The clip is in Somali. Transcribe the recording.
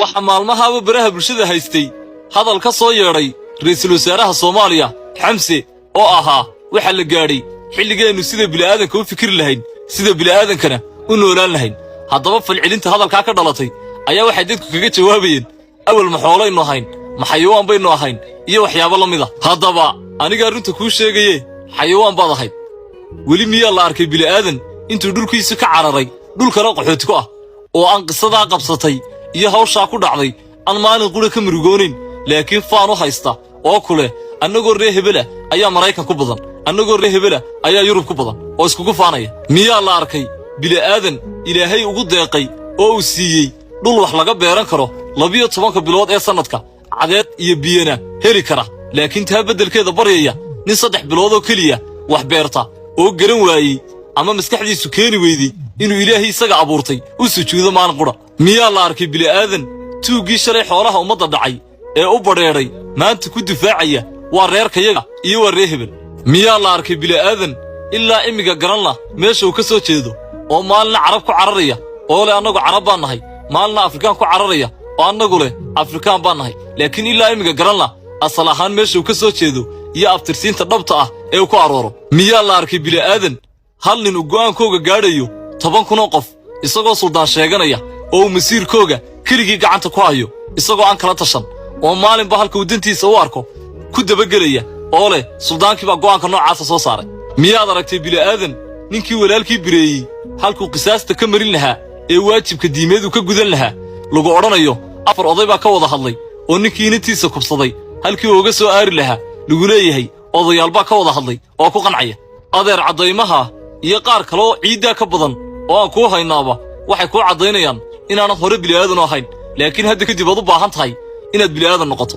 Waxa maalmahaaba baraha bulshada haystay hadal ka soo yeedhay ra'iisul wasaaraha Soomaaliya Xamse oo ahaa: waxaa la gaadhay xilligeennu sida bili'aadanka u fikiri lahayn, sida bili'aadankana u noolaan lahayn. Haddaba falcelinta hadalkaa ka dhalatay ayaa waxay dadku kaga jawaabayeen: awal ma xoolaynu ahayn? Ma xayawaan baynu ahayn? Iyo waxyaabo la mid a. Haddaba anigaa runta kuu sheegaye, xayawaan baad ahayd. Weli miyaa la arkay bili'aadan intuu dhulkiisi ka cararay dhulkana qaxooti ku ah, oo aan qisadaa qabsatay iyo hawshaa ku dhacday aan maalin qura ka murugoonayn, laakiin faan u haysta oo ku leh: annagoo ree hebela ayaa Maraykan ku badan, annagoo ree hebela ayaa Yurub ku badan, oo iskugu faanaya? Miyaa la arkay bili'aadan Ilaahay ugu deeqay oo uu siiyey dhul wax laga beeran karo 12-ka bilood ee sannadka, cadeed iyo biyana heli kara, laakiin taa beddelkeeda baryaya nin 3 bilood oo keliya wax beerta, oo garan waayey ama maskaxdiisu keeni weydey inuu Ilaahay isaga abuurtay u sujuudo maalin qudha? Miyaa la arkay bili'aadan tuuggii shalay xoolaha ummadda dhacay ee u badheedhay maanta ku difaacaya waa reerkayaga iyo waa ree hebel? Miyaa la arkay bili'aadan ilaa imiga garan la meesha uu ka soo jeedo, oo maalina Carab ku cararaya oo leh annagu Carab baan nahay, maalina Afrikaan ku cararaya oo annagu leh Afrikaan baan nahay, laakiin ilaa imiga garan la asal ahaan meesha uu ka soo jeedo iyo abtirsiinta dhabta ah ee uu ku arooro? Miyaa la arkay bili'aadan hal nin uu go'aankooga gaadhayo 10,000 oo qof, isagoo suldaan sheeganaya, oo uu masiirkooga keligii gacanta ku hayo, isagoo aan kala tashan, oo maalinba halka uu dantiisa u arko ku dabagelaya, oo leh suldaankii baa go'aanka noocaasa soo saaray? Miyaad aragtay bili'aadan ninkii walaalkii bireeyey, halkuu qisaasta ka marin lahaa ee waajibka diimeed uu ka gudan lahaa, lagu odhanayo afar oday baa ka wada hadlay, oo ninkii inantiisa kubsaday halkii uu uga soo aari lahaa lagu leeyahay odayaal baa ka wada hadlay oo ku qancaya? Adeer, caddaymaha iyo qaar kaleoo ciiddaa ka badan oo aan kuu haynaaba waxay kuu caddaynayaan inaanad hore bili'aadan u ahayn, laakiin hadda kadib aad u baahan tahay inaad bili'aadan noqoto.